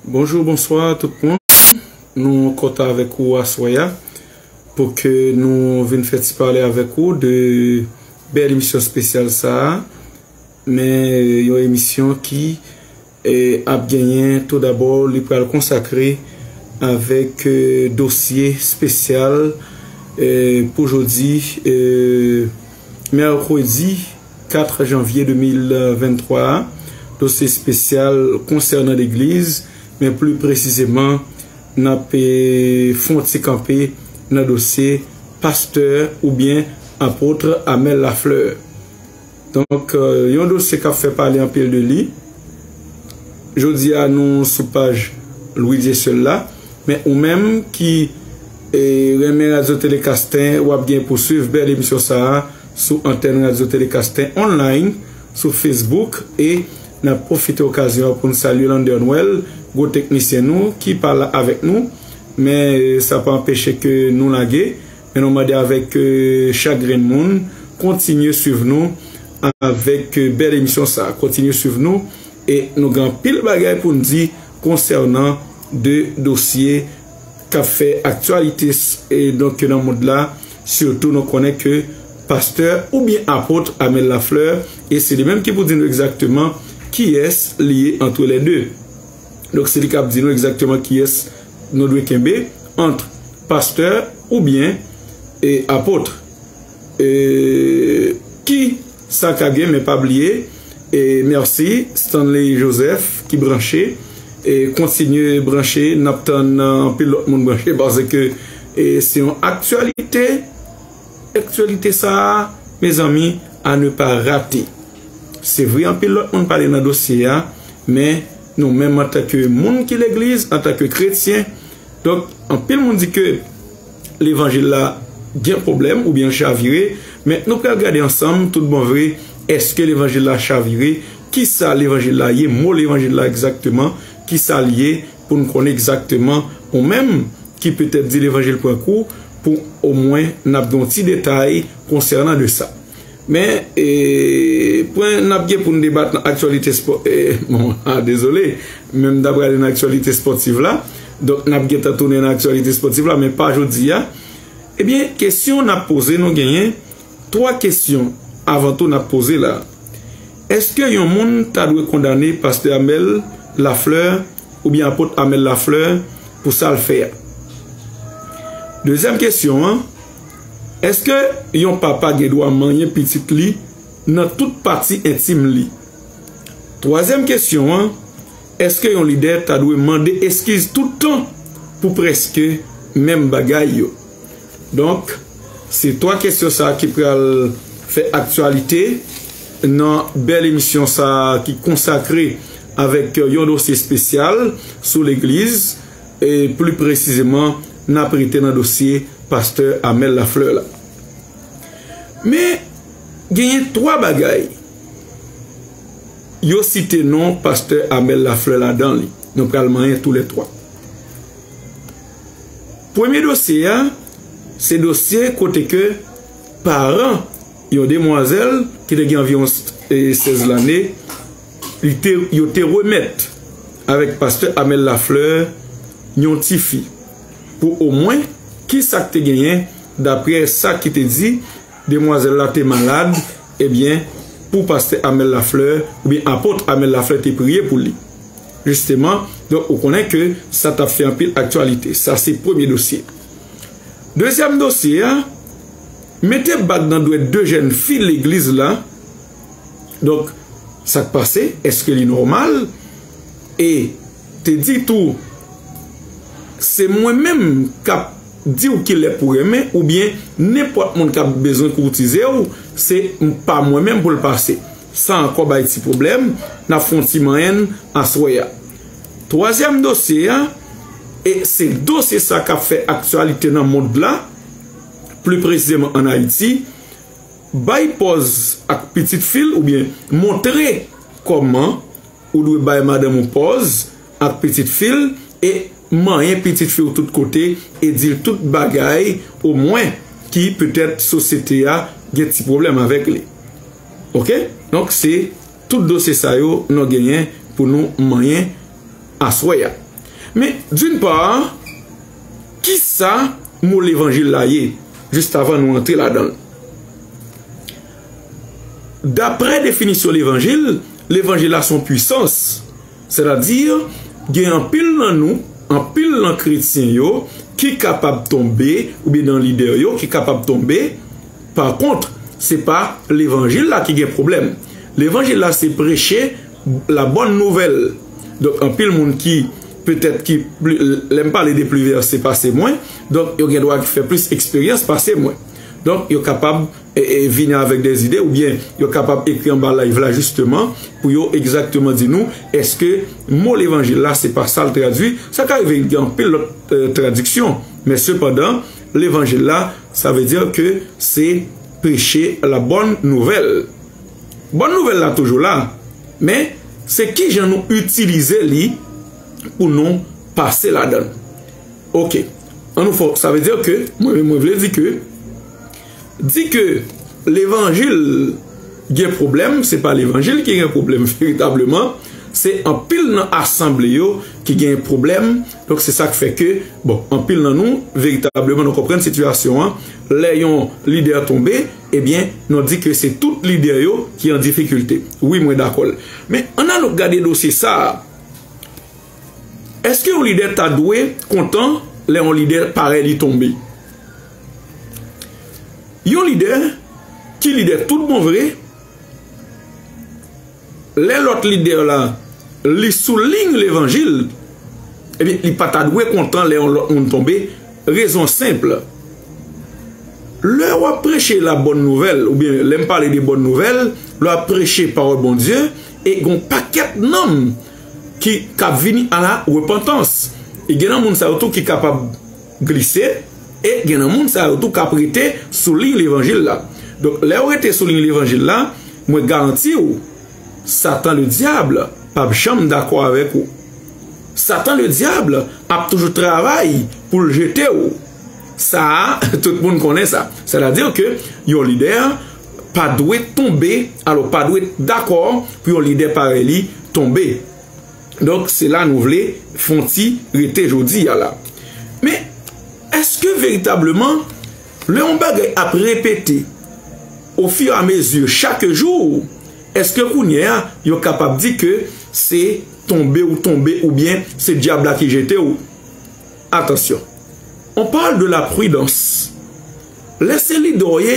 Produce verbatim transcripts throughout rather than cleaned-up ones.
Bonjou, bonswa tout moun. Nou kontan avèk ou aswè a pou ke nou vin fè ti pale avèk ou de bèl emisyon espesyal sa a. Men yon emisyon ki e, ap genyen, tou dabò, li pral konsakre avèk e, dosye espesyal e, pou jodi e, mèkredi kat janvye de mil venntwa a, dosye espesyal konsènan legliz, men pli presizeman, n ap e, fè yon ti kanpe nan dosye pastè oubyen apot Amel Lafleur. Donk, e, yon dosye k ap fè pale anpil de li. Jodi a, nou sou paj Louis Dieuseul la. Men ou menm ki e, renmen Radyo Tele Kasten, w ap gen pou swiv bèl emisyon sa a sou antèn Radyo Tele Kasten online, sou Facebook. E n ap pwofite okazyon an pou n salye Lander Nwèl, gwo teknisyen nou, ki pa la avèk nou. Men e, sa pa anpeche ke nou lage. Men nou mande avèk e, chak grenn moun, kontinye swiv nou avèk e, bèl emisyon sa a. Kontinye swiv nou e nou gen anpil bagay pou n di konsènan de dosye k ap fè aktyalite e, donk, nan mond la. Sitou, nou konnen ke pastè oubyen apot Amel Lafleur, e se li menm ki pou di nou egzakteman kiyès li ye antre lè de. Donk, se li k ap di nou egzakteman kiyès nou dwe kenbe ant pastè oubyen e, apot. E, ki sa ka gen, men pa bliye, e, mèsi Stanley Joseph ki branche. E, kontinye branche, n ap tann anpil lòt moun branche paske e, se yon aktyalite. Aktyalite sa a, mezanmi, à ne pas rater. Se vre, anpil lòt moun pale nan dosye a, men nou menm antanke moun ki legliz, antanke kretyen, donk, anpil moun di ke levanjil la gen pwoblèm oubyen l chavire, men nou pral gade ansanm tout bon vre, èske levanjil la chavire, kisa levanjil la ye, mo levanjil la egzakteman, kisa l ye, pou n konnen egzakteman, ou menm ki petèt di levanjil pran kou, pou omwen n ap gen yon ti detay konsènan de sa. Men, e, pwen n ap gen pou n debat nan aktyalite espò-, e, bon, a, dezole, men m ta prale nan aktyalite espòtiv la. Donk, n ap gentan tounen nan aktyalite espòtiv la, men pa jodi a. Ebyen, kesyon n ap poze, nou genyen twa kesyon avan tou n ap poze la. Èske yon moun ta dwe kondane pastè Amel Lafleur oubyen apot Amel Lafleur pou sa l fè a? Dezyèm kesyon an, èske yon papa gen dwa manyen pitit li nan tout pati entim li? Twazyèm kesyon an, èske yon lidè ta dwe mande eskiz tout tan pou prèske menm bagay yo? Donk, se twa kesyon sa a ki pral fè aktyalite nan bèl emisyon sa a ki konsakre avèk yon dosye espesyal sou legliz, e pli presizeman, n ap rete nan dosye pastè Amel Lafleur la. Men, genyen twa bagay. Yo site non pastè Amel Lafleur ladan li. Nou pral manyen toulètwa. Premye dosye a, se dosye kote ke paran yon demwazèl ki te gen anviwon, e, sèz lane, li te, yo te remèt avèk pastè Amel Lafleur yon tifi. Pou omwen, kisa k te genyen, daprè sa ki te di, demwazèl la te malad, ebyen, pou pastè Amel Lafleur, oubyen apot Amel Lafleur te priye pou li. Jisteman, donk, ou konnen ke sa t ap fè anpil aktyalite. Sa se premye dosye. Dezyèm dosye a, mete bag nan dwèt de jèn fi legliz la. Donk, sa k pase, èske li nòmal? E te di tou, se mwen menm k ap di w kilè pou renmen, oubyen nenpòt moun k ap bezwen koutize w, se pa mwen menm pou l pase. Sa ankò bay ti pwoblèm, n ap fè yon ti manyen aswè a. Twazyèm dosye a, e se dosye sa k ap fè aktyalite nan mond la, pli presizeman ann Ayiti, bay pòz ak pitit fi l oubyen montre kòman ou dwe bay madanm ou pòz ak pitit fi l e manyen pitit fi w tout kote e di l tout bagay omwen ki petèt sosyete a gen ti pwoblèm avèk li. Oke? Donk, se tout dosye sa yo nou genyen pou nou manyen aswè a. Men, d'une part, kisa mo levanjil la ye? Jis avan nou antre ladan l. Daprè definisyon levanjil, levanjil la se yon pwisans. Sètadi, gen anpil nan nou, anpil nan kretyen yo, ki kapab tonbe, oubyen nan lidè yo, ki kapab tonbe. Pa kont, se pa levanjil la ki gen pwoblèm. Levanjil la se preche la bòn nouvèl. Donk, anpil moun ki, petèt ki, pli, lè m pale de pli vèse pase mwen, donk, yo gen dwa fè plis eksperyans pase mwen. Donk, yo kapab e, e, vini avèk de zide, oubyen yo kapab ekri anba live la, jisteman, pou yo egzakteman di nou, èske mo levanjil la, se pa sa l tradui? Sa ka rive gen anpil lòt, e, tradiksyon, men sepandan, levanjil la, sa vle di ke se preche la bòn nouvèl. Bòn nouvèl la toujou la, men se kijan nou itilize li pou nou pase ladan l. Ok. An nou fò, sa vle di ke, mwen, mwen vle di ke, di ke levanjil gen pwoblèm, se pa levanjil ki gen pwoblèm veritableman, se anpil nan asanble yo ki gen pwoblèm. Donk, se sa k fè ke, bon, anpil nan nou, veritableman, nou konprann sitiyasyon an. Lè yon lidè tonbe, ebyen, nou di ke se tout lidè yo ki an difikilte. Wi, mwen dakò l. Men, ann al gade dosye sa a. Èske yon lidè ta dwe kontan lè yon lidè parèy li tonbe? Yon lidè ki lidè tout bon vre, lè lòt lidè la, li sou liy levanjil, ebyen, li pa ta dwe kontan lè yon lòt moun tonbe. Rezon senp. Lè w ap preche la bòn nouvèl, oubyen lè m pale de bòn nouvèl, lè w ap preche pawòl Bondye, e gon pakèt nanm ki, k ap vini a la repantans. E gen nan moun sa yo tou ki kapab glise, e gen nan moun sa yo tou k ap rete sou liy levanjil la. Donk, lè w rete sou liy levanjil la, mwen garanti w, Satan ledyab p ap janm dakò avèk ou. Satan ledyab ap toujou travay pou l jete w. Sa a, tout moun konnen sa. Sètadi ke yon lidè pa dwe tonbe, alò, pa dwe dakò pou yon lidè parèy li tonbe. Donk, se la nou vle fon ti rete jodi a la. Men, èske veritableman, lè yon bagay ap repete ofiramezi chak jou, èske kounye a yo kapab di ke se tonbe ou tonbe oubyen se dyab la ki jete w? Atansyon. On parle de la prudence. Lè se lidè w ye,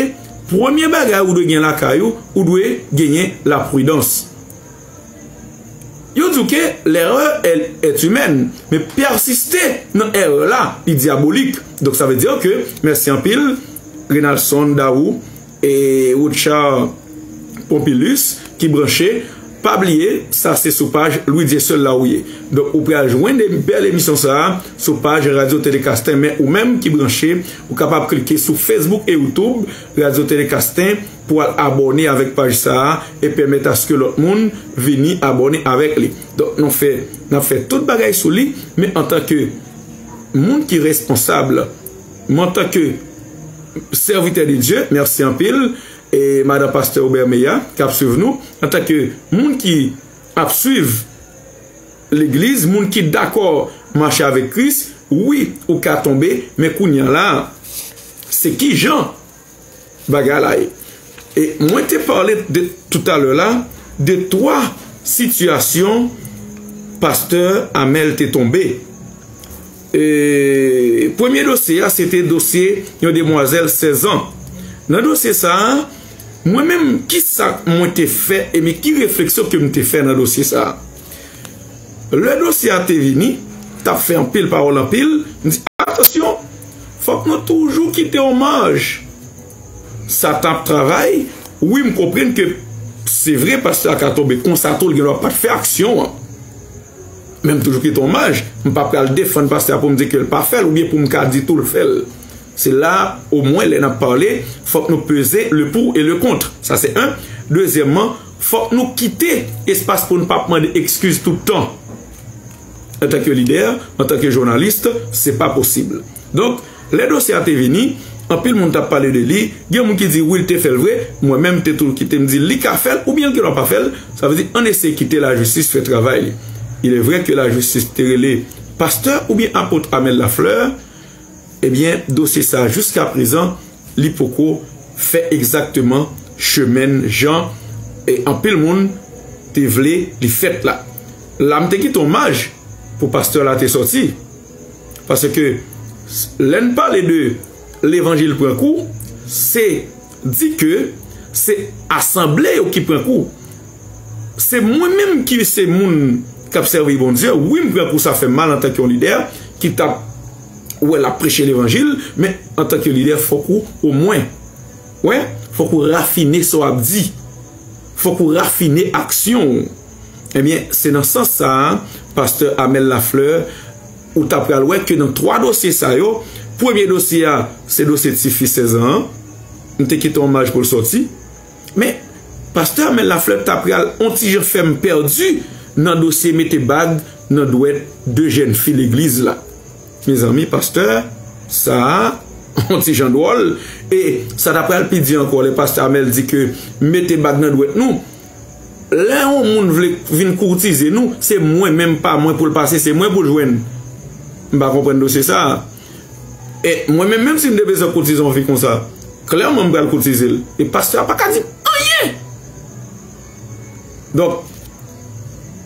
premye bagay ou dwe gen lakay ou, ou dwe genyen lapridans. Yo di w ke l'erreur est, est humaine, men pèsiste nan erè la, li dyabolik. Donk, sa vle di ke, mèsi anpil, Renalson Daou, e Woodchard Pompilus ki branche. Pa bliye, sa se sou paj Louis Dieuseul la ou ye. Donk, ou pral jwenn de bèl emisyon sa a sou paj Radyo Tele Kasten, men ou menm ki branche, ou kapab klike sou Facebook e YouTube Radyo Tele Kasten pou al abòne avèk paj sa a e pèmèt aske lòt moun vini abòne avèk li. Donk, nou fè, n ap fè tout bagay sou li, men antanke moun ki responsab, men antanke sèvitè de Dye, mèsi anpil, e madan pastè Obèmeya k ap swiv nou, antanke moun ki ap swiv legliz, moun ki dakò mache avèk Kris, wi, ou ka tonbe, men kounye a la, se ki jan bagay la ye? E mwen te pale de, toutalè la, de twa sitiyasyon pastè Amel te tonbe. E, premye dosye a, se te dosye yon demwazèl sèz an. Nan dosye sa a, mwen menm, ki sa mwen te fè, e men ki refleksyon ke m te fè nan dosye sa a? Lè dosye a te vini, t ap fè anpil pawòl anpil, m di, atansyon, fòk nou toujou kite yon maj. Satan ap travay, wi, m konprann ke se vre, pastè a ka tonbe konsa tou, l gen dwa pa t fè aksyon an. Men m toujou kite yon maj. M pa pral defann pastè a pou m di ke l pa fè l oubyen pou m ka di tou l fè l. Se la, omwen, lè n ap pale, fòk nou peze le pour et le contre. Sa se un. Dezyèmman, fòk nou kite espas pou n pa ap mande ekskiz tout tan. Antanke lidè, antanke jounalis, se pa posib. Donk, lè dosye a te vini, anpil moun t ap pale de li, gen moun ki di wi, l te fè l vre, mwen menm m te toujou kite m di li ka fè l oubyen l gen dwa pa fè l, sa vle di ann eseye kite lajistis fè travay li. Il est vrai que lajistis te rele Pastè oubyen apot Amel Lafleur, ebyen, dosye sa a jiska prezan, li poko fè egzakteman chemen jan, e, anpil moun te vle li fèt la. La, m te kite omaj pou pastè la te sòti. Paske lè n pale de levanjil pran kou, se di ke se asanble yo ki pran kou. Se mwen menm ki se moun k ap sèvi Bondye. Wi, m pran kou, sa fè m mal antanke yon lidè ki t ap wè l ap preche levanjil, men antanke lidè, fòk ou omwen, wè, fòk ou rafine sa w ap di. Fòk ou rafine aksyon w. Ebyen, se nan sans sa a, pastè Amel Lafleur, ou ta pral wè ke nan twa dosye sa yo, premye dosye a, se dosye tifi sèz an an. M te kite omaj pou l sòti. Men, pastè Amel Lafleur ta pral on ti jan fè m pèdi nan dosye mete bag nan dwèt de jèn fi legliz la. Mezanmi, pastè, sa a, on ti jan dwòl. E sa ta pral pi di ankò, lè pastè Amel di ke mete bag nan dwèt nou. Lè yon moun vle vin koutize nou, se mwen menm pa mwen pou l pase, se mwen pou l jwenn. M pa konprann dosye sa a. E mwen menm, menm si m te bezwen koutize yon fi konsa, klèman m pral koutize l. E pastè a pa ka di m anyen. Donk,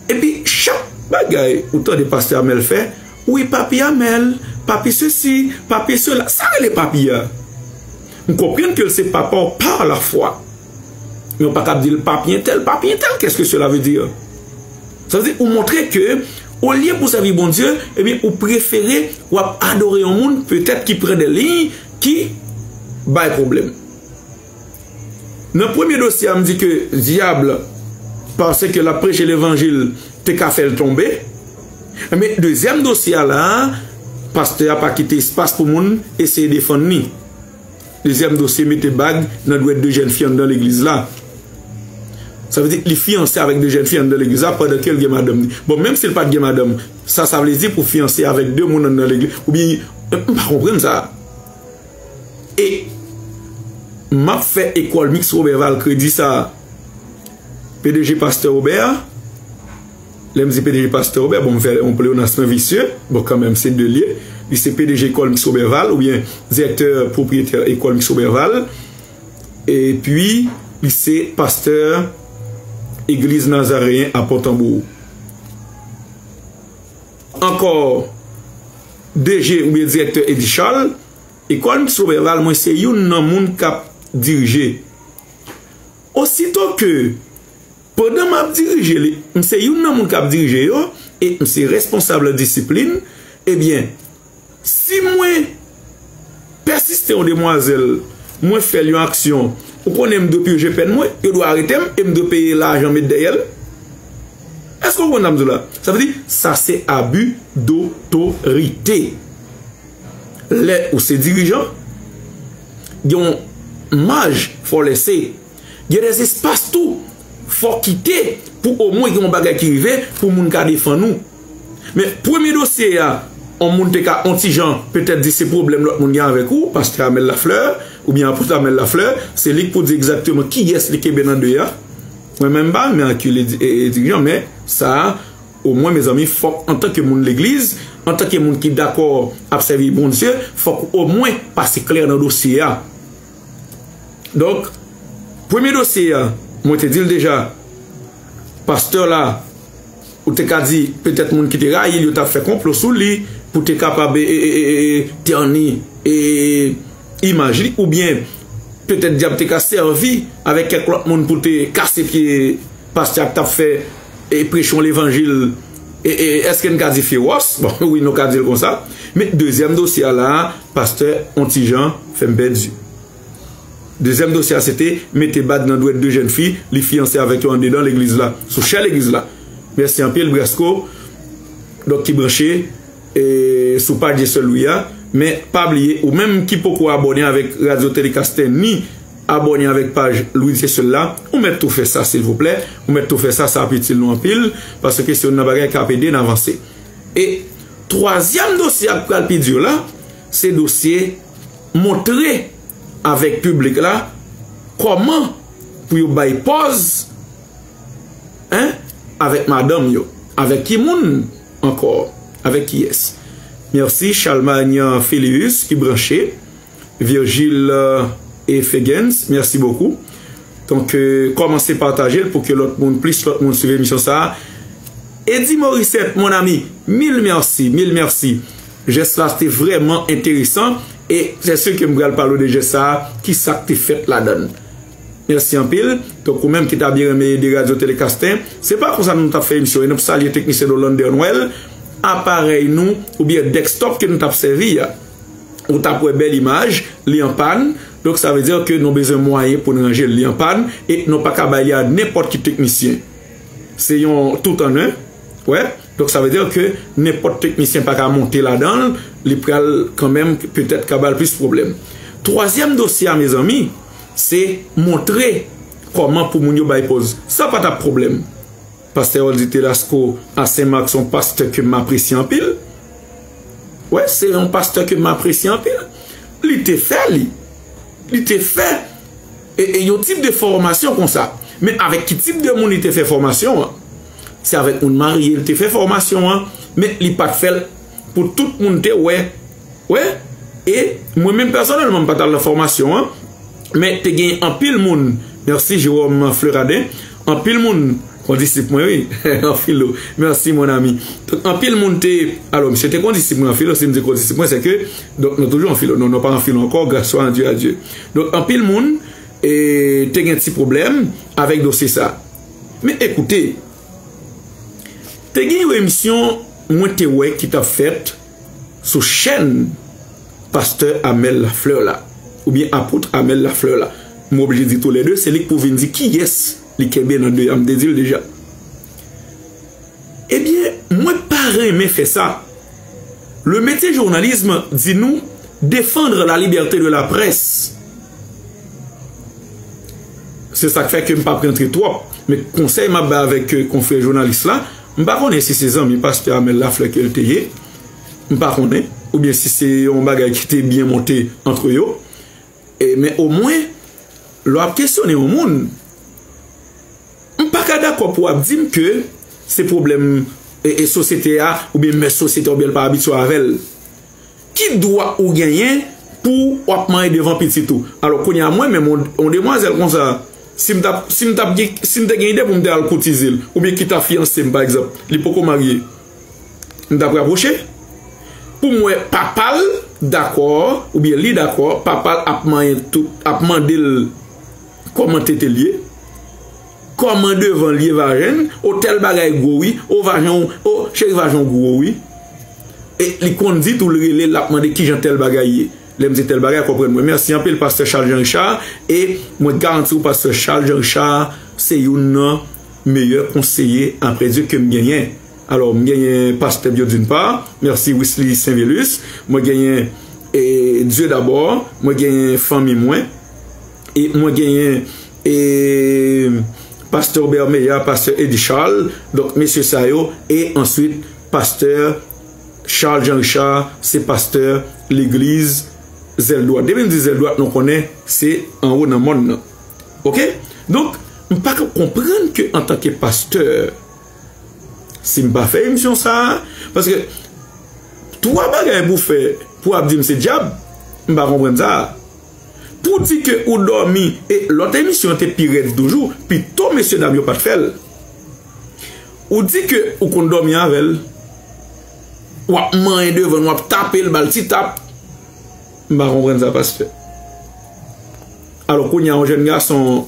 epi chak bagay ou tande pastè Amel fè, wi, papi Amel, papi sesi, papi sela. Sa rele papi a? M konprann ke l se papa w pa lafwa. Men w pa kab di l papi entèl, papi entèl, qu'est-ce que cela veut dire? Sa vle di, ou montre ke, olye pou sèvi Bondye, ebyen, ou prefere w ap adore yon moun, petèt ki pran de liy ki bay pwoblèm. Nan premye dosye a, m di ke dyab, paske l ap preche levanjil, te ka fè l tonbe. Men dezyèm dosye a la a, pastè a pa kite espas pou moun eseye defann li. Dezyèm dosye, mete bag nan dwèt de jèn fi anndan legliz la. Sa vle di, li fiyanse avèk de jèn fi anndan legliz la pandan ke l gen madanm li. Bon, menm si l pa t gen madanm, sa, sa vle di pou fiyanse avèk de moun anndan legliz, oubyen, m pa konprann sa. E m ap fè Ecole Mixte Roberval kredi sa a. P D G Pastè Robert, lè m di P D G Pastè Robert, bon, m fè yon pleonasm visye, bon, kanmenm, se de l ye. Li se P D G Ecole Mixte Roberval, oubyen direktè pwopriyetè Ecole Mixte Roberval. Epi, li se pastè Egliz Nazareyen a Pòtanbou. Ankò, D G oubyen direktè Eddy Charles, Ecole Mixte Roberval, mwen se youn nan moun k ap dirije. Osito ke, pandan m ap dirije li, m se youn nan moun k ap dirije yo, e m se responsab disiplin, ebyen, si mwen pèsiste yon demwazèl, mwen fè l yon aksyon, ou konnen m dwe pije pèn mwen, yo dwe arete m, e m dwe peye lajan met dèyè l. Èske w konprann sa m di w la? Sa vle di, sa se abi dotorite. Lè ou se dirijan, gen yon maj fò lese. Gen de espas tou, fò kite pou omwen gen yon bagay ki rive pou moun ka defann ou. Men premye dosye a, yon moun te ka on ti jan petèt di se pwoblèm lòt moun gen avèk ou, pastè Amel Lafleur, oubyen apot Amel Lafleur, se li k pou di egzakteman kiyès li kenbe nan de a. Mwen menm m pa renmen akile di- e- e dirijan, men sa a, omwen, mezanmi, fòk antanke moun legliz, antanke moun ki dakò ap sèvi Bondye, fòk omwen pase klè nan dosye a. Donk, premye dosye a, mwen te di l deja, pastè la, ou te ka di, petèt moun ki te rayi l, yo t ap fè konplo sou li, pou te kapab, e, e, e, e, e, tèni, e, imaj li, oubyen petèt dyab te ka sèvi avèk kèk lòt moun pou te kase pye pastè a k t ap fè, e, preche yon levanjil, e, e, èske n ka di fewòs? Bon, wi, nou ka di l konsa. Men dezyèm dosye a la a, pastè, on ti jan, fè m pèdi. Dezyèm dosye a, se te mete bag nan dwèt de jèn fi, li fiyanse avèk yo andedan legliz la, sou chè legliz la. Mèsi anpil, Brasco, donk, ki branche, e, sou paj Dieu seul Louis a. Men pa bliye, ou menm ki poko abòne avèk Radio Telecaster ni abòne avèk paj Louis Dieu seul la, ou mèt tou fè sa, silvouplè. Ou mèt tou fè sa, sa ap itil nou anpil, paske se youn nan bagay k ap ede n avanse. E twazyèm dosye a k pral pi di la, se dosye montre avèk piblik la kòman pou yo bay pòz, en, avèk madanm yo. Avèk ki moun ankò? Avèk kiyès? Mèsi, Charlemagne Filius ki branche. Virgile, euh, et Fegens, merci beaucoup. Donk, euh, kòmanse pataje l pou ke lòt moun, plis lòt moun swiv emisyon sa a. Eddy Morissette, mon ami, mil mèsi, mil mèsi. Jès la te vrèman enteresan e se sir ke m pral pale w de jès sa a, ki sa k te fèt ladan l. Mèsi anpil. Donk, ou menm ki ta byen renmen ede Radyo Telecaster, se pa konsa nou t ap fè emisyon. E n ap salye teknisyen nou, Lander Noël. Aparèy nou, oubyen desktop ke nou t ap sèvi a, ou t ap wè bèl imaj, li an pàn. Donk, sa vle di ke nou bezwen mwayen pou n ranje l. Li an pàn e nou pa ka bay li a nenpòt ki teknisyen. Se yon tout an en. Wè? Donk, sa vle di ke nenpòt teknisyen pa ka monte ladan l, li pral kanmenm petèt ka ba l plis pwoblèm. Twazyèm dosye a, mezanmi, se montre kòman pou moun yo bay pòz. Sa pa t ap pwoblèm. Pastè Roldy Telasco a Sen Mak se yon pastè ke m apresye anpil. Wè, se yon pastè ke m apresye anpil. Li te fè li. Li te fè e, e yon tip de fòmasyon konsa. Men avèk ki tip de moun li te fè fòmasyon an? Se avèk moun marye li te fè fòmasyon an, men li pa t fè l pou tout moun te wè. Wè, e mwen menm pèsonèlman, m pa t al nan fòmasyon an, men te gen anpil moun, mèsi Jerome Fleuradin, anpil moun, kondisip mwen, wi, an filo, mèsi, mon ami. Donk, anpil moun te, alò, misye te kondisip mwen an filo, si m di kondisip mwen, se ke, donk, nou toujou an filo, non, nou pa an filo ankò, grâce soit rendue à Dieu. Donk, anpil moun, e te gen ti pwoblèm avèk dosye sa. Men ekoute, te gen yon emisyon mwen te wè ki t ap fèt sou chèn pastè Amel Lafleur la, oubyen apot Amel Lafleur la. M oblije di toulède, se li k pou vin di kiyès li kenbe nan de a, m te di l deja. Ebyen, mwen pa renmen fè sa. Le métier journalisme di nou défendre la liberté de la presse. Se sa k fè ke m p ap rantre twòp. Men konsèy m ap bay avèk, euh, konfrè jounalis la, m pa konnen si se zanmi pastè Amel Lafleur ke l te ye, m pa konnen, oubyen si se yon bagay ki te byen monte antre yo. E, men omwen, lè w ap kesyone yon moun, m pa ka dakò pou w ap di m ke se pwoblèm, e, e sosyete a, oubyen mès sosyete a, oubyen l pa abitye avè l. Ki dwa ou genyen pou w ap manyen devan pitit ou? Alò, kounye a, mwen menm, yon, yon demwazèl konsa, si m t ap, si m t ap gen, si m te gen ide pou m te al koutize l, oubyen ki ta fiyanse m, pa egzanp, li poko marye, m t ap rapwoche. Pou m wè papa l dakò, oubyen li dakò, papa l ap manyen tout, ap mande l kòman tete l ye, kòman devan l ye, vajen, o tèl bagay gwo wi, o vajen w, o cheri, vajen w gwo wi. E li konn di tou, l rele, l ap mande kijan tèl bagay ye. Lè m di tèl bagay, konprann mwen. Mèsi anpil, pastè Charles Jean Richard. E mwen garanti w, pastè Charles Jean Richard se youn nan meyè konseye apre Dye ke m genyen. Alò, m genyen pastè Biodin Pa, mèsi Wisly Sainvelus, mwen genyen, e, Dieu d'abord, mwen genyen fanmi mwen, e mwen genyen, e, pastè Robert Meillard, pastè Eddy Charles, donk mesye sa yo, e answit pastè Charles Jean Richard, se pastè legliz Zèl Dwat. Depi m di Zèl Dwat, nou konnen se anwo nan mòn nan. Oke? Donk, m pa ka konprann ke antanke pastè, si m pa fè emisyon sa a, paske twa bagay pou fè, pou ap di m se dyab, m pa konprann sa. Pou di ke ou dòmi, e lòt emisyon an te pi rèd toujou, pito mesye dam yo pa t fè l. Ou di ke ou konn dòmi avè l, w ap manyen devan l, w ap tape l, ba l ti tap. M pa konprann sa, pastè. Alò, kounye a, yon jèn gason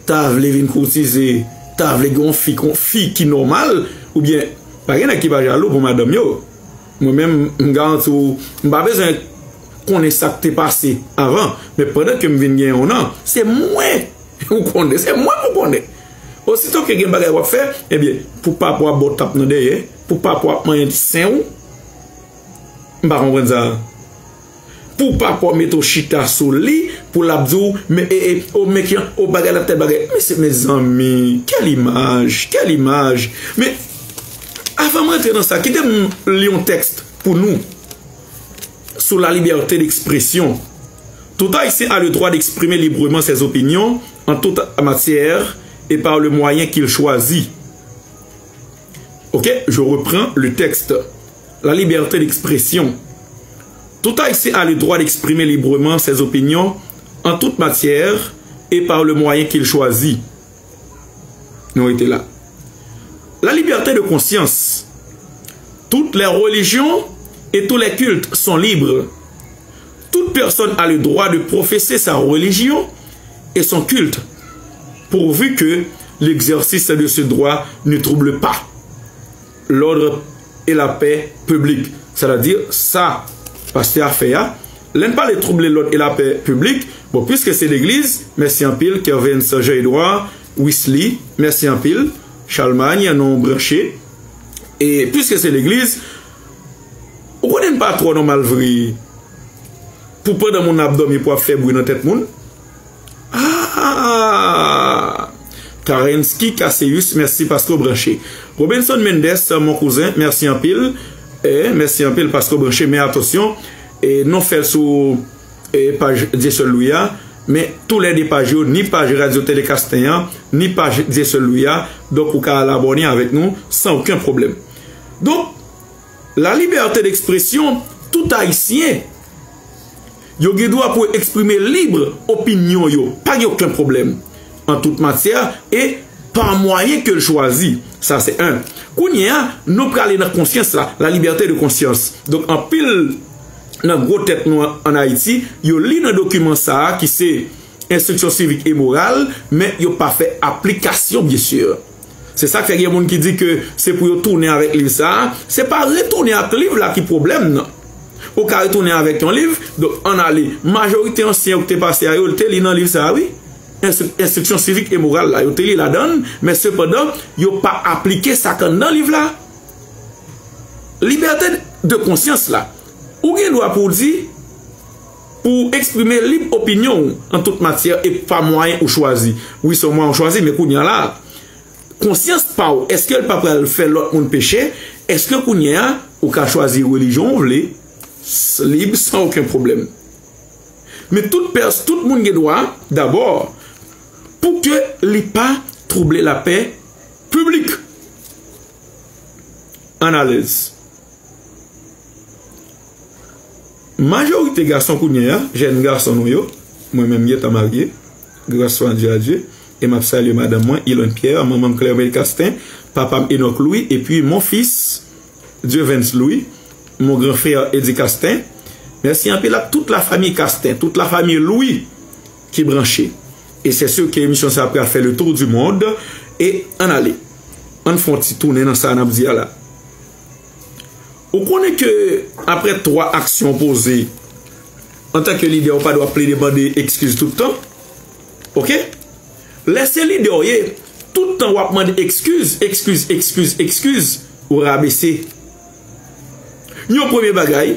ta vle vin koutize, ta vle gen yon fi, yon fi ki nòmal, oubyen, pa gen nèg ki pa jalou pou madanm yo. Mwen menm, m garanti w, m pa bezwen konnen sa k te pase avan, men pandan ke m vin gen yon an, se mwen ou konnen, se mwen ou konnen. Osito ke gen bagay w ap fè, ebyen, pou papa w ap ba w tap nan dèyè, pou papa w ap manyen sen w, m pa konprann sa. Pou papa w mete w chita sou li, pou l ap di w, men, e, e, o, men ki, o, bagay la, tèl bagay. Mesye, mezanmi, quelle image, quelle image. Men, avan m rantre nan sa, kite m li yon tèks pou nou sou la liberté d'expression. Tout Haïtien a le droit d'exprimer librement ses opinions en toute matière et par le moyen qu'il choisit. Ok, je reprends le texte. La liberté d'expression. Tout Haïtien a le droit d'exprimer librement ses opinions en toute matière et par le moyen qu'il choisit. Nou rete la. La liberté de conscience. Toutes les religions et tous les cultes sont libres. Toute personne a le droit de professer sa religion et son culte, pourvu que l'exercice de ce droit ne trouble pas l'ordre et la paix publique. Sètadi, sa pastè a fè a, lè n pale trouble lòd e lapè piblik, bon, piske se legliz, mèsi anpil, Kervens Jean Edouard, Wisly, mèsi anpil, Charlemagne, non branche. E piske se legliz, ou konnen n pa twò nòmal vre pou pandan moun nan ap dòmi pou ap fè bri nan tèt moun. Ah! Karensky Cassius, mèsi paske w branche. Robinson Mendes, mon cousin, mèsi anpil. Eh, mèsi anpil paske w branche, men atansyon, eh, non fè l sou, eh, paj Dieu seul Louis a, men tou lè de paj yo, ni paj Radyo Tele Kasten an, ni paj Dieu seul Louis a, donk ou ka al abòne avèk nou san okenn pwoblèm. Donk, la liberté d'expression, tout Ayisyen yo gen dwa pou yo eksprime lib opinyon yo, pa gen okenn pwoblèm, en toute matière et par moyen que l chwazi. Sa se en. Kounye a, nou prale nan konsyans la, la liberté de conscience. Donk, anpil nan gwo tèt nou an, an Ayiti, yo li nan dokiman sa a ki se enstriksyon sivik e moral, men yo pa fè aplikasyon, byen si. Se sa k fè gen moun ki di ke se pou yo tounen avèk liv sa a. Se pa retounen ak liv la ki pwoblèm nan. Ou ka retounen avèk yon liv, donk ann ale. Majorite ansyen yo ki te pase a yo, te li nan liv sa a, wi. Enstri-, enstriksyon sivik e moral la, yo te li ladan l, men sepandan, yo pa aplike sa k anndan liv la. Libète de konsyans la. Ou gen dwa pou w di, pou w eksprime lib opinyon w an tout matyè e pa mwayen ou chwazi. Wi, se yon mwayen ou chwazi, men kounye a la, konsyans pa w, èske l pa pral fè lòt moun peche? Èske kounye a, ou ka chwazi relijyon w vle, s-, lib, san okenn pwoblèm? Men tout pès-, tout moun gen dwa, dabò, pou ke li pa twouble lapè piblik. Ann alèz. Majorite gason kounye a, jèn gason nou yo, mwen menm gentan marye, gras a Dye, a Dye, e m ap salye madanm mwen, Ilonne Pierre, manman m Clermel Castin, papa m Enoch Louis, epi mon fils, Dievens Louis, mon grand frère Eddy Castin. Mèsi anpil ak tout la famille Castin, tout la famille Louis ki branche. E c'est sûr que emisyon sa a pral fè le tour du monde. E ann ale. Ann fè yon ti tounen nan sa n ap di a la. Ou konnen ke apre twa aksyon poze, antanke lidè, ou pa dwe ap plede mande ekskiz tout tan. Oke? Lè se lidè w ye, tout tan w ap mande ekskiz, ekskiz, ekskiz, ekskiz, ou rabese. Yon premye bagay,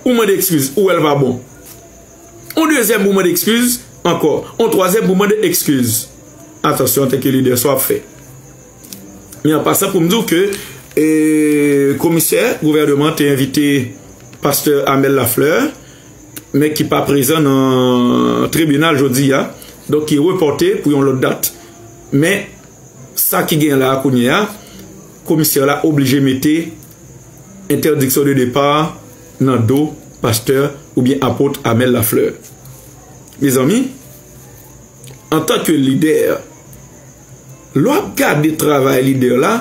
ou mande ekskiz, ou wè l pa bon. Yon dezyèm pou mande ekskiz ankò. Yon twazyèm pou mande ekskiz. Atansyon, antanke lidè, sa w ap fè. Men an pasan pou m di w ke, e, komisè gouvènman te envite pastè Amel Lafleur, men ki pa prezan nan tribinal jodi a, donk ki repòte pou yon lòt dat. Men sa ki gen la a kounye a, komisè la oblije mete entèdiksyon de depa nan do pastè oubyen apot Amel Lafleur. Mezanmi, antanke lidè, lè w ap gade travay lidè la,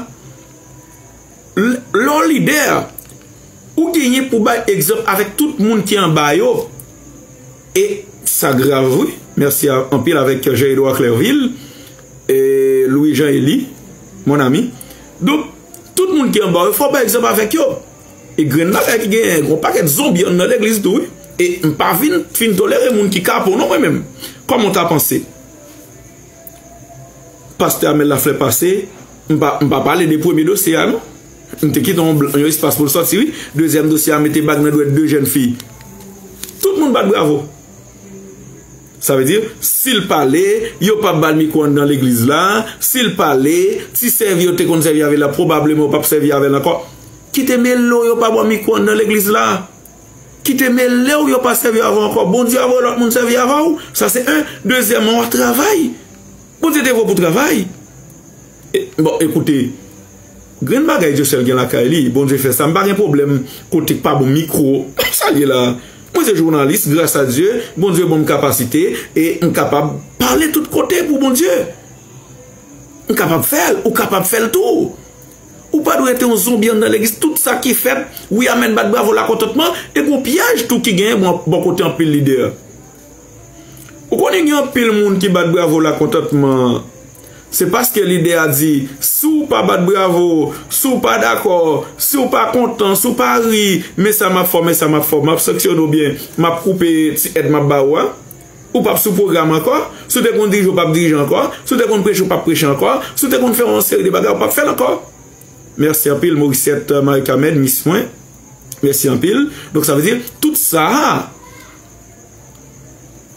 l-, lè w lidè, ou genyen pou bay egzanp avèk tout moun ki anba yo. E sa grav, wi. Mèsi a-, anpil avèk Jean Edouard Clervil, e Louis Jean Élie, mon ami. Donk, tout moun ki anba yo, fò w bay egzanp avèk yo. E grenn bagay ki genyen, gen yon pakèt zonbi anndan legliz tou, wi. E m pa vin, fin tolere moun ki kapo, non, mwen menm. Kòman w ta panse? Pastè Amel Lafleur pase, m pa, m pa pale de premye dosye a, non. M te kite yon blan, yon espas pou l sòti, wi. Dezyèm dosye a, mete bag nan dwèt de jèn fi. Tout moun bat bravo. Sa vle di, si l pale, yo p ap ba l mikwo anndan legliz la. Si l pale, ti sèvi yo te konn sèvi avè l la, pwobableman yo p ap sèvi avè l ankò. Kite mele w, yo pa ba w mikwo anndan legliz la. Kite mele w, yo pa sèvi avè w ankò. Bondye avè w, lòt moun sèvi avè w. Sa se en. Dezyèmman, w ap travay. Bondye te voye w pou travay. E, bon, ekoute, Grenn bagay Dyosèl gen lakay li, Bondye fè sa. M pa gen pwoblèm kote k pa bon, mikwo. Sa l ye la? Mwen se jounalis, gras a Dye, Bondye ban m kapasite e m kapab pale tout kote pou Bondye. M kapab fè l, ou kapab fè l tou. Ou pa dwe rete yon zonbi anndan legliz. Tout sa ki fèt, wi, amèn, bat bravo, lakontantman, e gon pyèj tou ki genyen bò, bò kote anpil lidè. Ou konnen gen anpil moun ki bat bravo, lakontantman. Se paske lidè a di, si w pa bat bravo, si w pa dakò, si w pa kontan, si w pa ri, men sa m ap fè w, men sa m ap fè w, m ap sanksyone w oubyen m ap koupe ti èd m ap ba ou a. Ou p ap sou pwogram ankò. Si w te konn dirije, w p ap dirije ankò. Si w te konn preche, w p ap preche ankò. Si w te konn fè yon seri de bagay, w p ap fè l ankò. Mèsi anpil, Morisette Marie Carmen, mis mwen. Mèsi anpil. Donk, sa vle di, tout sa a,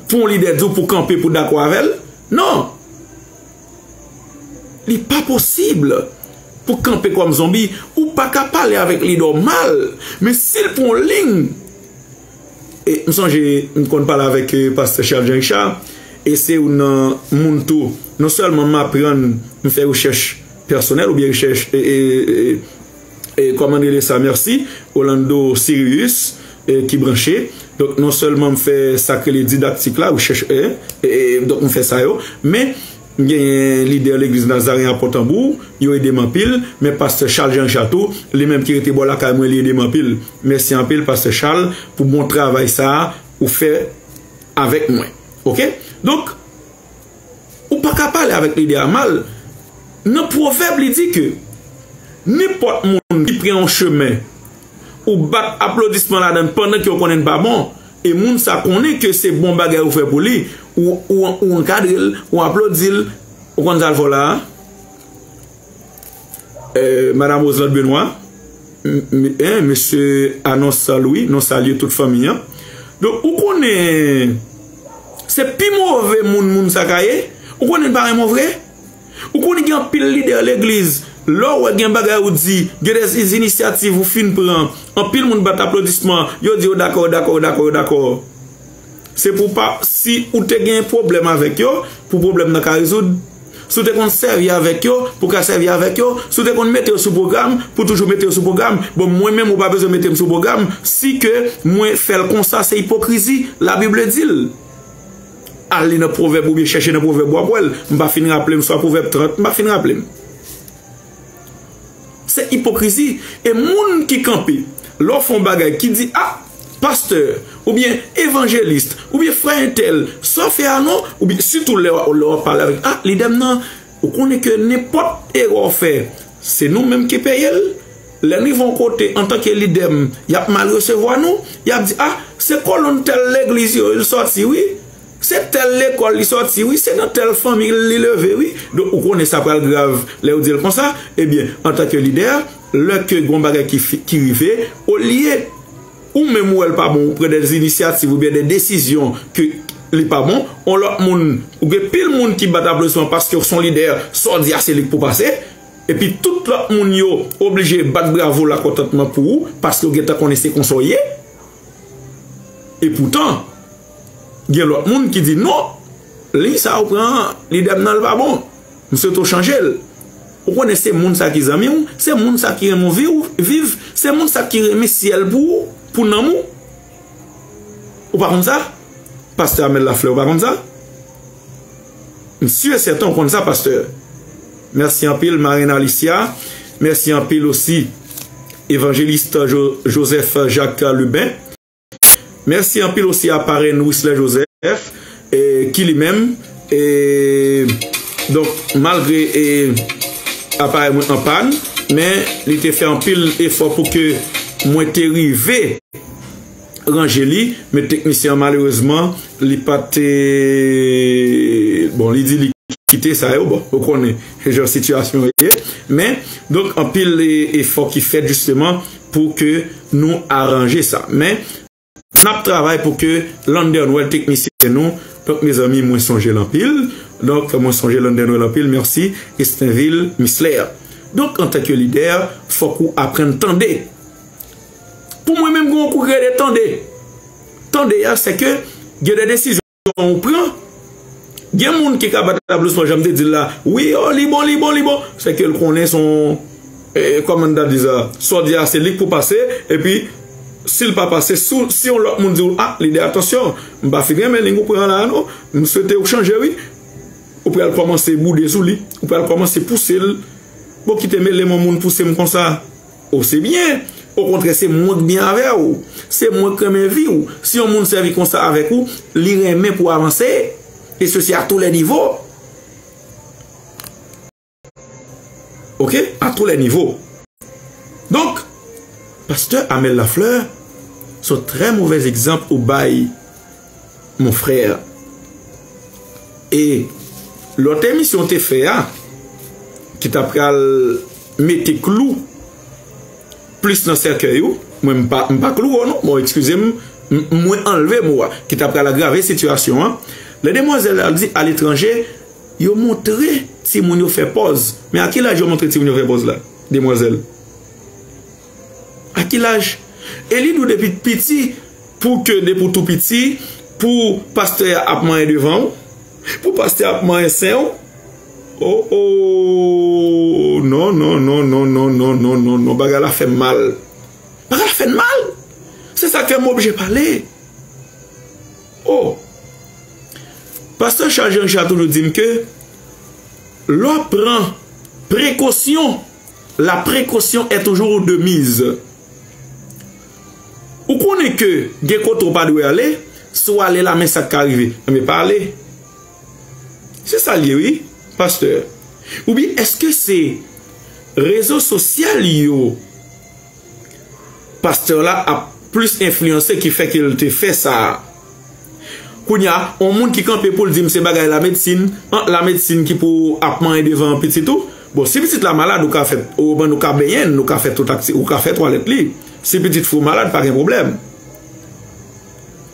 pou yon lidè di w pou kanpe, pou dakò avè l, non. Li pa posib pou kanpe kòm zonbi. Ou pa ka pale avèk lidè w mal. Men si l pran yon liy, e m sonje m konn pale avèk, e, pastè Charles Jean Richard, e se youn nan moun tou. Non sèlman m aprann, m fè rechèch pèsonèl oubyen rechèch, e, e, e, e, kòman n rele sa, mèsi, Orlando Sirius, e, ki branche. Donk, non sèlman m fè sa k rele didaktik la, rechèch, e, e, e, donk, m fè sa yo, men m genyen lidè legliz Nazaren a Pòtanbou, yo ede m anpil, men pastè Charles Jean Richard tou, li menm ki rete bò lakay mwen, li ede m anpil. Mèsi anpil, pastè Charles, pou bon travay sa a ou fè avèk mwen. Oke? Donk, ou pa ka pale avèk lidè a mal. Nan Pwovèb, li di ke nenpòt moun ki pran yon chemen, ou bat aplodisman ladan l pandan ke w konnen l pa bon, e moun sa konnen ke se bon bagay ou fè pou li, ou, ou, ou ankadre l, ou aplodi l, ou konn sa l fè w la a? Eh, Madam Roselande Benoît, m- m- eh, Mesye Anons Louis, nou salye tout fanmi an. Donk, ou konnen, se pi move moun moun sa ka ye. Ou konnen l pa renmen w vre. Ou konnen gen anpil lidè legliz, lè w wè gen bagay ou di, gen de inisyativ ou fin pran, anpil moun bat aplodisman, yo di yo dakò, yo dakò, yo dakò, yo dakò. Se pou pa, si ou te gen pwoblèm avèk yo, pou pwoblèm nan ka rezoud. Si w te konn sèvi avèk yo, pou ka sèvi avèk yo. Si w te konn mete yo sou pwogram, pou toujou mete yo sou pwogram. Bon, mwen menm, ou pa bezwen mete m sou pwogram. Si ke mwen fè l konsa, se ipokrizi. Labib di l. Al li nan Pwovèb oubyen chèche nan Pwovèb, w ap wè l. M pa fin raple m, swa Pwovèb trant, m pa fin raple m. Se ipokrizi. E moun ki kanpe, lè w fè yon bagay, ki di, a, pastè, oubyen evanjelis, oubyen frè entèl, sa w fè a non, oubyen sitou lè w, lè w ap pale avèk, a, lidè m nan, ou konnen ke nenpòt erè w fè, se nou menm ki peye l. Lè n rive yon kote, antanke lidè m, y ap mal resevwa nou, y ap di, a, se kolonn tèl legliz yo, l sòti, wi. Se tèl lekòl li sòti, wi, se nan tèl fanmi li leve, wi. Donk, ou konnen sa pral grav lè yo di l konsa. Ebyen, antanke lidè, lè ke gon bagay ki, fi- ki rive, olye ou menm ou wè l pa bon, ou pran de inisyativ oubyen de desizyon ke li pa bon, on lòt moun, ou gen pil moun ki bat aplodisman paske w se yon lidè, sa w di a se li k pou pase, epi tout lòt moun yo oblije bat bravo lakontantman pou ou, paske yo gentan konnen se konsa w ye. Epoutan, gen lòt moun ki di, non, liy sa a ou pran an, lidè m nan l pa bon. M swete w chanje l. Ou konnen se moun sa ki zanmi w, se moun sa ki renmen w viv, viv, se moun sa ki renmen syèl pou ou, pou nanm ou. Ou pa konn sa? Pastè Amel Lafleur, ou pa konn sa? M si e sèten ou konn sa, pastè. Mèsi anpil, Marraine Alicia. Mèsi anpil osi, Evanjelis Jo- Joseph Jacques Lubin. Mèsi anpil osi a parenn Wisley Joseph, e, ki li menm, e, donk, malgre, e, aparèy mwen an pàn, men li te fè anpil efò pou ke mwen te rive ranje li, men teknisyen an, malerezman, li pa te, bon, li di li kite sa yo, bon, ou konnen jan sitiyasyon ye, men, donk, anpil, e, efò ki fèt, jisteman, pou ke nou aranje sa. Men, n ap travay pou ke Lander Noël, teknisyen nou, donk, mezanmi, mwen sonje l anpil, donk, mwen sonje Lander Noël anpil, mèsi, Estenville Mislè. Donk, antanke lidè, fòk ou aprann tande. Pou mwen menm, gen yon kou ki rele tande. Tande a, se ke gen de desizyon ou pran. Gen moun ki ka bat aplodisman, jan m te di l la. Wi, o, li bon, li bon, li bon. Se ke l konnen se yon E, kòman n ta di sa? Sa w di a, se li k pou pase, epi, si l pa pase, si, si yon lòt moun di w, "Ah, lidè, atansyon, m pa fin renmen liy ou pran la, non. M swete ou chanje, wi." Ou pral kòmanse boude sou li. Ou pral kòmanse pouse l. Bon, kite mele m yon moun pouse m konsa. O, se byen. Okontrè, se mwen k byen avè w. Se mwen k renmen vi w. Si yon moun sèvi konsa avèk ou, li renmen pou w avanse. E sesi a tou lè nivo. Oke? A tou lè nivo. Donk, pastè Amel Lafleur, se yon trè movèz egzanp ou bay, mon frè. E lòt emisyon w te fè a, ki ta pral mete klou plis nan sèkèy ou, mwen m pa, m pa klou ou non, bon, eskize m, m, mwen anlve mo a, ki ta pral agrave sitiyasyon an. Lè demwazèl la di aletranje, yo montre timoun yo fè pòz. Men a ki laj yo montre timoun yo fè pòz la? Demwazèl. A ki laj? E li di w depi piti, pou ke depi w tou piti, pou pastè a ap manyen devan w, pou pastè a ap manyen sen w. Oh, oh, non, non, non, bagay la fè m mal. Bagay la fè m mal. Se sa k fè m oblije pale. Oh! Pastè Charles Jean Richard toujou di m ke lè w pran prekosyon, la précaution est toujours de mise. Ou konnen ke gen kote w pa dwe ale, si w ale la, men sa k ka rive. Enben, pa ale. Se sa l ye, wi, pastè. Oubyen, èske se rezo sosyal yo pastè la ap plis enfliyanse ki fè ke l te fè sa a. Kounye a, yon moun ki kanpe pou l di m se bagay lamedsin, an, lamedsin ki pou ap manyen devan pitit ou. Bon, si pitit la malad, ou ka fè, ou, nou ka benyen l, nou ka fè tout akti-, ou ka fè twalèt li. Si pitit fi w malad, pa gen pwoblèm.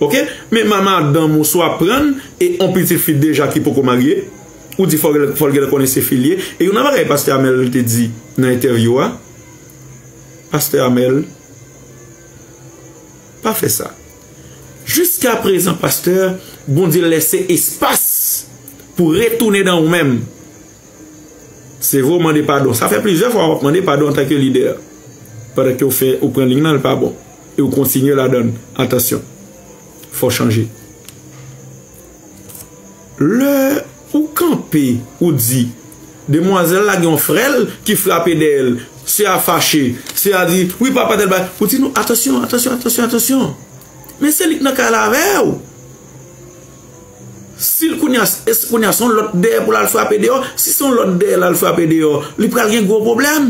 Oke? Men manman madanm ou swa pran l, e yon pitit fi deja ki poko marye, ou di fò l, fò l genlè konnen se fi l ye. E youn nan bagay pastè Amel te di nan entèvyou a, pastè Amel, pa fè sa. Jiskaprezan, pastè, Bondye lese espas pou retounen nan ou menm. Se vre w mande padon. Sa fè plizyè fwa w ap mande padon antanke lidè. Pandan ke w fè, ou pran liy nan, l pa bon. E w kontinye ladann. Atansyon. Fò w chanje. Lè ou kanpe, ou di, demwazèl la gen yon frè l ki frape dèyè l. Sè a fache. Sè a di, wi, papa tèl bagay. Ou di, non, atansyon, atansyon, atansyon, atansyon. Men se li k nan kay la avè w. Si l kounye a, si kounye a se yon lòt dèyè pou l al frape deyò, si se yon lòt dèyè l al frape deyò, li pral gen gwo pwoblèm.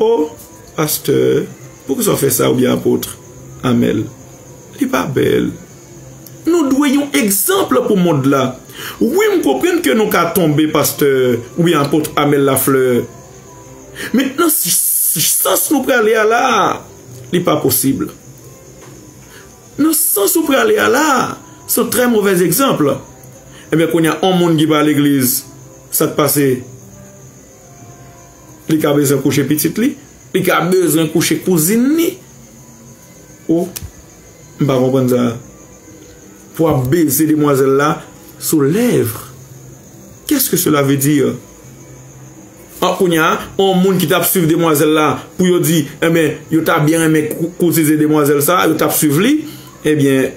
O, pastè, poukisa w fè sa oubyen apot Amel? Li pa bèl. Nou dwe yon egzanp pou mond la. Wi, m konprann ke nou ka tonbe, pastè, oubyen apot Amel Lafleur. Men nan s-, s-, sans nou prale a la, li pa posib. Nan sans ou prale a la, se yon trè movèz egzanp. Ebyen, kounye a, yon moun ki pa legliz, sa k pase? Li ka bezwen kouche pitit li, li ka bezwen kouche kouzin li. O, m pa konprann sa. Pou ap beze demwazèl la sou lèv. Qu'est-ce que cela veut dire? An, kounye a, yon moun ki t ap swiv demwazèl la, pou yo di, enben, yo ta byen renmen kou-, koutize demwazèl sa, yo t ap swiv li, ebyen,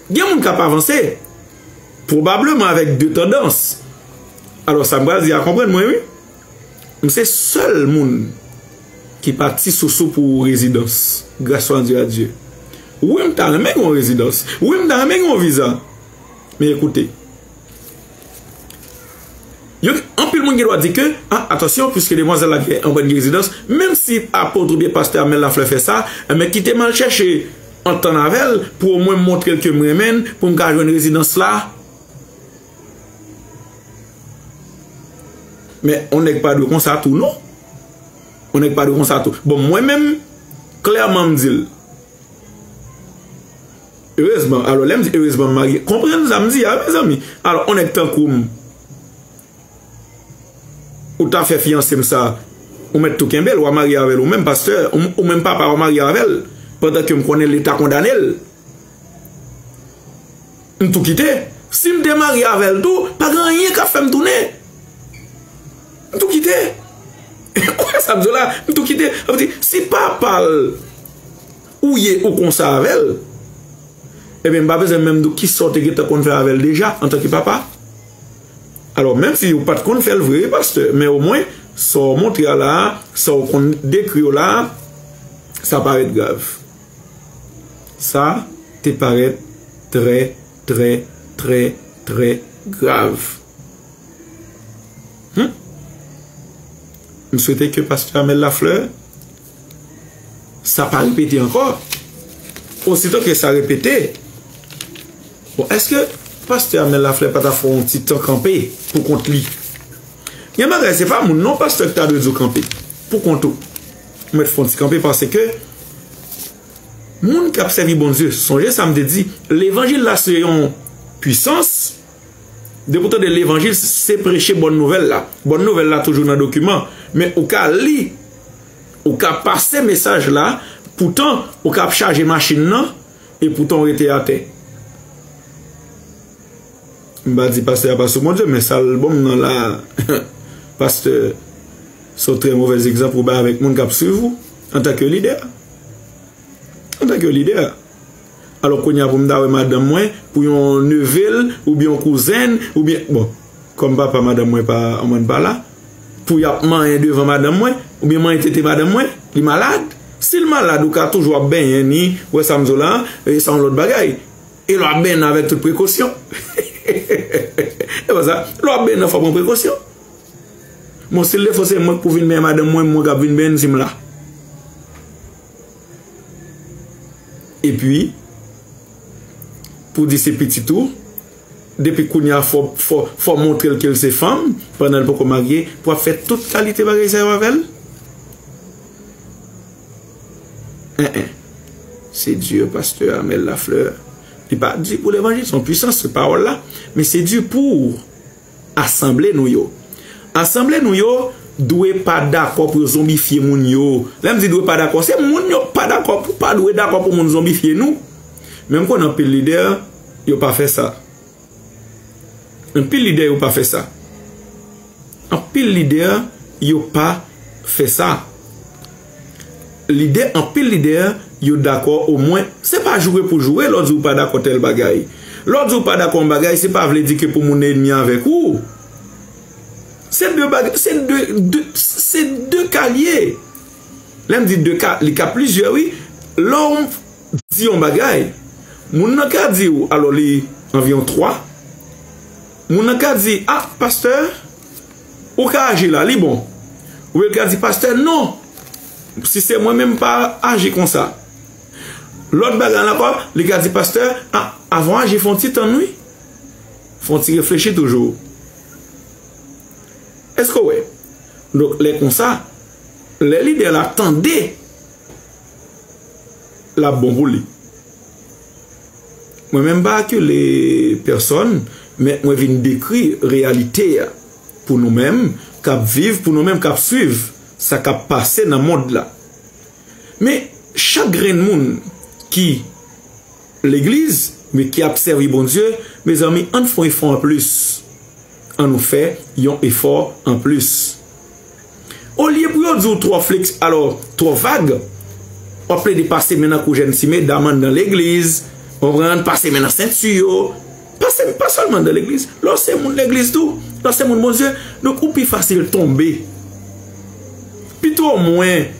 gen moun k ap avanse, pwobableman avèk de tandans. Alò, sa m pral di a, konprann mwen, wi. M se sèl moun ki pati sou sou pou rezidans. Grâce soit rendue à Dieu. Wi, m ta renmen gen yon rezidans. Wi, m ta renmen gen yon viza. Men ekoute. Yo, anpil moun gen dwa di ke, a, atansyon, piske demwazèl la gen yon bòn rezidans, menm si apot oubyen pastè Amel Lafleur fè sa, men kite m al chèche antann avè l pou omwen m montre l ke m renmen l, pou m ka jwenn rezidans la. Men, yon nèg pa dwe konsa tou, non. Yon nèg pa dwe konsa tou. Bon, mwen menm, klèman m di l. Erezman, alò, lè m di erezman m marye, konprann sa m di a, mezanmi. Alò, yon nèg tankou m, ou ta fè fiyanse m sa, ou mèt tou kenbe l, w a marye avè l, ou menm pastè, ou, ou menm papa, w a marye avè l, pandan ke m konnen leta kondane l. M tou kite. Si m te marye avè l tou, pa gen anyen k ap fè m tounen. M tou kite. Ou wè sa m di w la? M tou kite. Sa vle di, si papa l ou ye, ou konsa avè l, ebyen, m pa bezwen menm di w kisa w te gentan konn fè avè l deja antanke papa. Alò, menm si ou pa t konn fè l vre, wi, pastè, men omwen, sa w montre a la a, sa w konn dekri yo la a, sa parèt grav. Sa te parèt trè, trè, trè, trè grav. Hmm? M swete ke pastè Amel Lafleur, sa pa repete ankò. Osito ke sa repete, bon, èske pastè Amel Lafleur pa ta fè yon ti tan kanpe pou kont li? Gen bagay, se pa moun non, pastè, ki ta dwe di w kanpe pou kont ou. Ou mèt fè yon ti kanpe paske moun k ap sèvi Bondye, sonje sa m te di, levanjil la se yon pwisans. Depi w tande levanjil, se preche bòn nouvèl la. Bòn nouvèl la toujou nan dokiman. Men ou ka li, ou ka pase mesaj la, poutan ou ka ap chaje machin nan, e poutan ou rete atè. M pa di pastè a pa sou Bondye, men sa l ban m nan la, pastè, se yon trè movèz egzanp ou bay avèk moun k ap swiv ou antanke lidè. Antanke lidè. Alò, kounye a pou m ta wè madanm mwen, pou yon neve l, oubyen yon kouzen l, oubyen, bon, kòm papa madanm mwen pa, anmwèn pa la, pou y ap manyen devan madanm mwen, oubyen manyen tete madanm mwen, li malad. Si l malad, ou ka toujou ap benyen ni, wè sa m di w la, e sa yon lòt bagay. E lè w ap benyen avèk tout prekosyon. E pa sa, lè w ap benyen nan fò w pran prekosyon. Bon, si l defo se mwen k pou vin benyen madanm mwen, mwen k ap vin benyen si m la. Epi, pou di se pitit ou, depi kounye a fò, fò, fò montre l ke l se fanm, pandan l poko marye, pou ap fè tout kalite bagay sa yo avè l? En, en. Se di pastè Amel Lafleur. Li pa di pou levanjil, se yon pwisans, se pawòl la, men se di pou asanble nou yo. Asanble nou yo dwe pa dakò pou yo zonbifye moun yo. Lè m di dwe pa dakò, se moun yo pa dakò, pou pa dwe dakò pou moun zonbifye nou. Men m konnen anpil lidè, yo pa fè sa. Anpil lidè, yo pa fè sa. Anpil lidè, yo pa fè sa. Lidè, anpil lidè, yo dakò omwen. Se pa joure pou joure, lè w di w pa dakò tèl bagay. Lè w di w pa dakò yon bagay, se pa vle di ke pou moun nan enmi avèk ou. Se de bagay, se de, de, se de ka l ye. Lè m di de ka, li ka plizyè, wi. Lè w di yon bagay, moun nan ka di w, alò li anviwon twa, moun nan ka di, a, pastè, ou ka aji la, li bon. Oubyen l ka di, pastè, non, si se mwen menm, m pa aji konsa. Lòt bagay la ankò, li ka di, pastè, a, avan w aji, fè yon ti tann, wi. Fè yon ti reflechi toujou. Èske w wè? Donk, lè konsa, lè lidè la tande, l ap bon pou li. Mwen menm pa akile pèsòn, men mwen vin dekri reyalite a pou nou menm k ap viv, pou nou menm k ap swiv sa k ap pase nan mond la. Men chak grenn moun ki legliz, men ki ap sèvi Bondye, mezanmi, ann fè yon efò anplis. Ann nou fè yon efò anplis. Olye pou yo di w twò fleks, alò, twò vag, w ap plede pase men nan kou jèn ti medam anndan legliz, w konprann, pase men nan senti yo, pase, pa sèlman anndan legliz, lè w se moun legliz tou, lè w se moun Bondye, donk ou pi fasil tonbe. Pito mwen,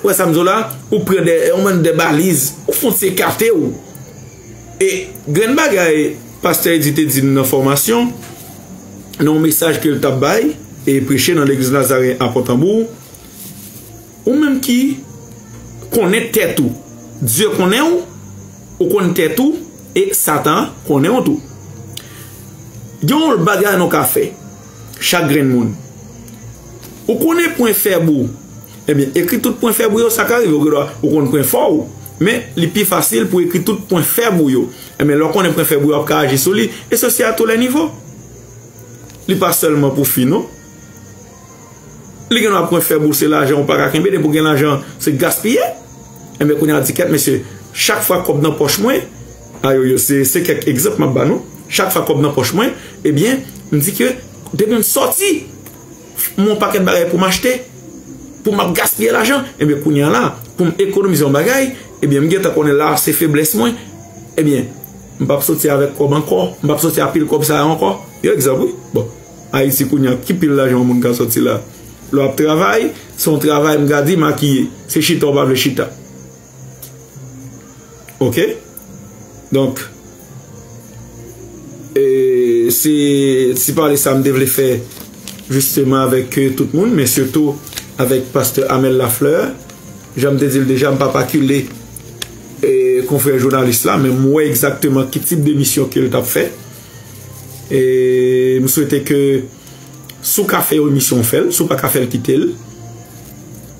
wè sa m di w la, ou pran de, yon bann de baliz, ou fon ti ekate w. E grenn bagay pastè Edi te di n nan fòmasyon, nan yon mesaj ke l t ap bay e preche nan legliz Nazaren a Pòtanbou, ou menm ki konnen tèt ou, Dye konnen w, ou konn tèt ou, e Satan konnen w tou. Gen yon bagay nou ka fè, chak grenn moun. Ou konnen pwen fèb ou, ebyen, ekri tout pwen fèb ou yo, sa ka rive, ou gen dwa, ou konn pwen fò ou, men li pi fasil pou ekri tout pwen fèb ou yo. Ebyen, lè w konnen pwen fèb ou yo, w ap ka aji sou li, e se osi a tou lè nivo. Li pa sèlman pou fi, non. Li gen dwa pwen fèb ou, se lajan ou pa ka kenbe, depi w gen lajan, se gaspiye. Enben, kounye a di kèt, mesye, chak fwa kòb nan pòch mwen, ayo, yo, se, se kèk egzanp m ap ba nou, chak fwa kòb nan pòch mwen, ebyen, m di ke depi m sòti, m yon pakèt bagay pou m achte. pou m ap gaspiye lajan, ebyen, kounye a la, pou m ekonomize yon bagay, ebyen, m gentan konnen la, se feblès mwen, ebyen, m p ap soti avèk kòb ankò, m p ap soti a pil kòb sa yo ankò. Yon egzanp, wi. Bon, Ayiti kounye a, ki pil lajan yon moun ka soti la? Lè w ap travay, se yon travay, m ka di, makiye, se chita w pa vle chita. Oke? Donk, e, se ti pale sa m te vle fè jisteman avèk, e, tout moun, men sitou avèk pastè Amel Lafleur. Jan m te di l deja, m p ap akile, e, konfrè jounalis la, men m wè egzakteman ki tip de misyon ke l t ap fè. E m swete ke si w ka fè yon emisyon, w fè l. Si w pa ka fè l, kite l.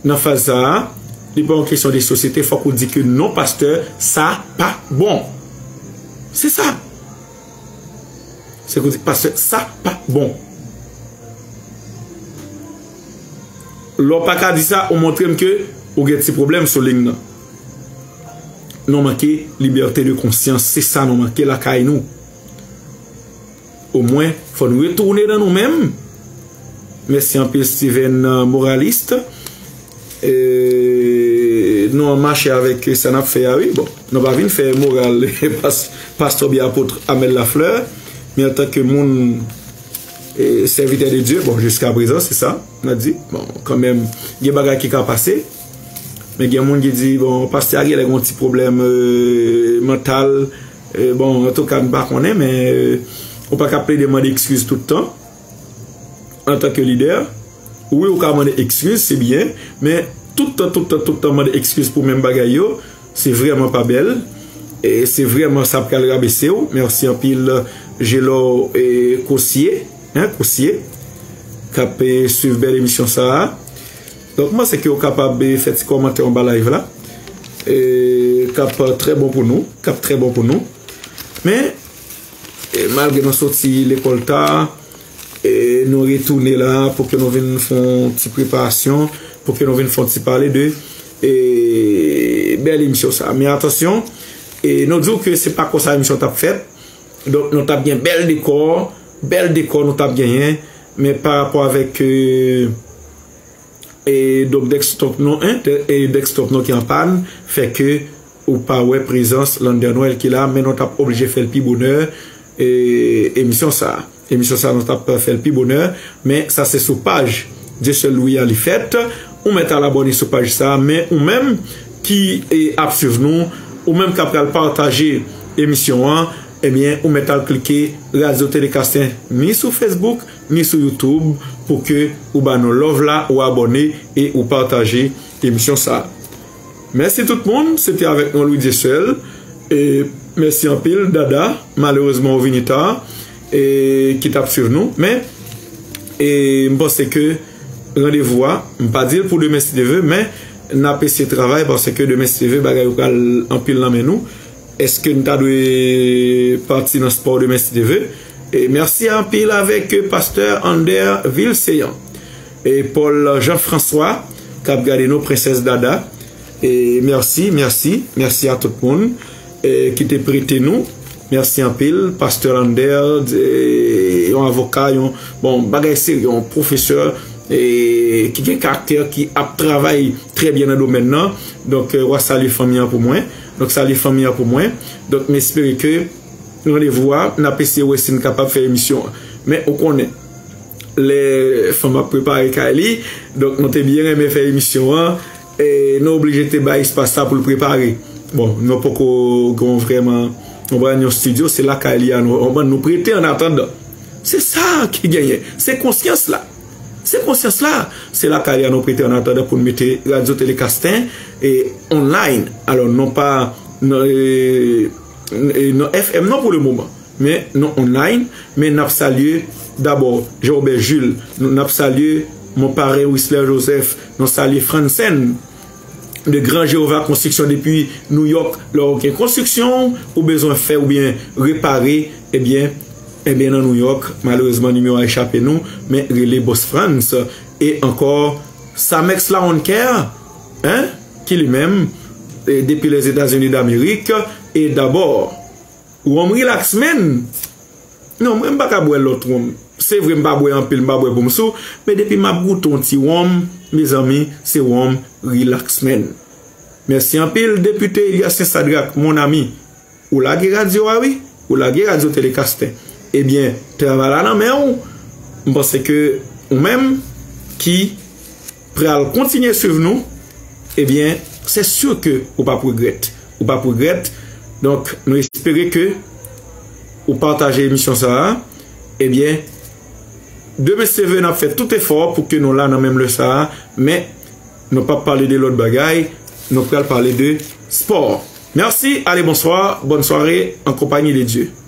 Nan faz sa a, li pa yon kesyon de sosyete, fòk ou di ke non, pastè, sa pa bon. Se sa. Se ke w di, pastè, sa pa bon. Lè w pa ka di sa, ou montre m ke ou gen ti pwoblèm sou liy nan. Nou manke libète de konsyans, se sa nou manke lakay nou. Omwen, fò n retounen nan nou menm. Mèsi anpil, Steven, euh, Moralist. E, nou an mache avèk sa n ap fè a, wi. Bon, nou pa vin fè moral pas, pastè oubyen apot Amel Lafleur, men antanke moun, e, sèvitè de Dye, bon, jiska prezan, se sa, n a di. Bon, kanmenm, gen bagay ki ka pase, men gen moun ki di, bon, pastè a genlè gen yon ti pwoblèm, e, mantal, e, bon, antouka, n pa konnen, men, e, ou pa ka plede mande eskiz tout tan. Antanke lidè, wi, ou ka mande eskiz, se byen, men tout tan, tout tan, tout tan mande eskiz pou menm bagay yo, se vrèman pa bèl. E se vrèman sa pral rabese w. Mèsi anpil, Gelor, e, Kosye, hein, Kosye, k ap, e, swiv bèl emisyon sa a. Donk, m panse ke w kapab, e, fè ti kòmantè anba live la. E, k ap trè bon pou nou, k ap trè bon pou nou. Men, e, malgre nou soti lekòl ta, e, nou retounen la pou ke nou vin fè yon ti preparasyon, pou ke nou vin fè yon ti pale de, e, bèl emisyon sa. Men atansyon, e, nou di w ke se pa konsa emisyon t ap fèt. Donk, nou t ap gen bèl dekò, bèl dekò nou t ap genyen, men pa rapò avèk, e, e, donk, desktop nou, hein, de-, e, desktop nou ki an pàn, fè ke ou pa wè prezans Lander Noël ki la, men nou t ap oblije fè l pi bonè, e, emisyon sa a. Emisyon sa a, nou t ap fè l pi bonè, men sa se sou paj Dieu seul Louis a li fèt. Ou mèt al abòne sou paj sa a, men ou menm ki, e, ap swiv nou, ou menm k ap pral pataje emisyon an, ebyen, ou mèt al klike Radyo Telecasten ni sou Facebook, ni sou YouTube, pou ke ou ba nou love la, ou abòne e ou pataje emisyon sa a. Mèsi tout moun, se te avèk nou Louis Dieuseul. E mèsi anpil, Dada, malerezman ou vini ta, e ki t ap swiv nou. Men, e m panse ke randevou a, m pa di l pou demen si Dye vle, men n ap eseye travay, paske demen si Dye vle, bagay yo pral anpil nan men nou. Èske n ta dwe pati nan spò demen si Dye vle? E mèsi anpil avèk pastè Ander Vilseyan e Paul Jean François k ap gade nou, Prensès Dada. E mèsi, mèsi, mèsi a tout moun, e, ki te prete nou. Mèsi anpil, pastè Lander, e, yon avoka, yon, bon, bagay serye, yon pwofesè, e, ki gen karaktè, ki ap travay trè byen nan domèn nan. Donk, e, w a salye fanmi an pou mwen. Donk, salye fanmi an pou mwen. Donk, m espere ke randevou a, n ap eseye wè si n kapab fè emisyon an. Men, ou konnen, lè fanm ap prepare kay li, donk, nou te byen renmen fè emisyon an, e nou oblije te bay espas la pou l prepare. Bon, nou poko gen vrèman, nou pran yon estidyo, se lakay li a, nou, nou prete an atandan. Se sa ki genyen. Se konsyans la. Se konsyans la. Se lakay li a nou prete an atandan pou n mete Radyo Telecasten e online. Alò, non pa nan, e, e, nan F M non pou le moman, men nan online. Men n ap salye dabò Jean Robert Jules, nou, n ap salye mon paren Wisler Joseph, nou salye Fransen de Gran Jewova Konstriksyon depi New York. Lè w gen konstriksyon ou bezwen fè oubyen repare, ebyen, ebyen nan New York, malerezman nimewo a echape nou, men rele Bòs Frantz. E ankò, Samex Lawn Care, hein, ki li menm, e, depi Lèzetazini Damerik, e dabò, Wonm Relax Man. Non, mwen m pa ka bwè lòt wonm. Se vre, m pa bwè anpil, m pa bwè pou m sou, men depi m ap goute yon ti wonm, Mezanmi, se wonm, relax man. Mèsi anpil, Depite Eliastien Sadrac, mon ami. Ou lage radyo a, wi. Ou lage radyo Telecaster. Ebyen, travay la nan men w. M panse ke ou menm ki pral kontinye swiv nou, ebyen, se si ke ou p ap regrèt. Ou p ap regrèt. Donk, nou espere ke ou pataje emisyon sa a. Ebyen, demen si Dye vle, n ap fè tout efò pou ke nou la nan menm lè sa a, men nou p ap pale de lòt bagay, nou pral pale de spò. Mèsi, ale, bonswa, bòn sware, an konpayi de Dye.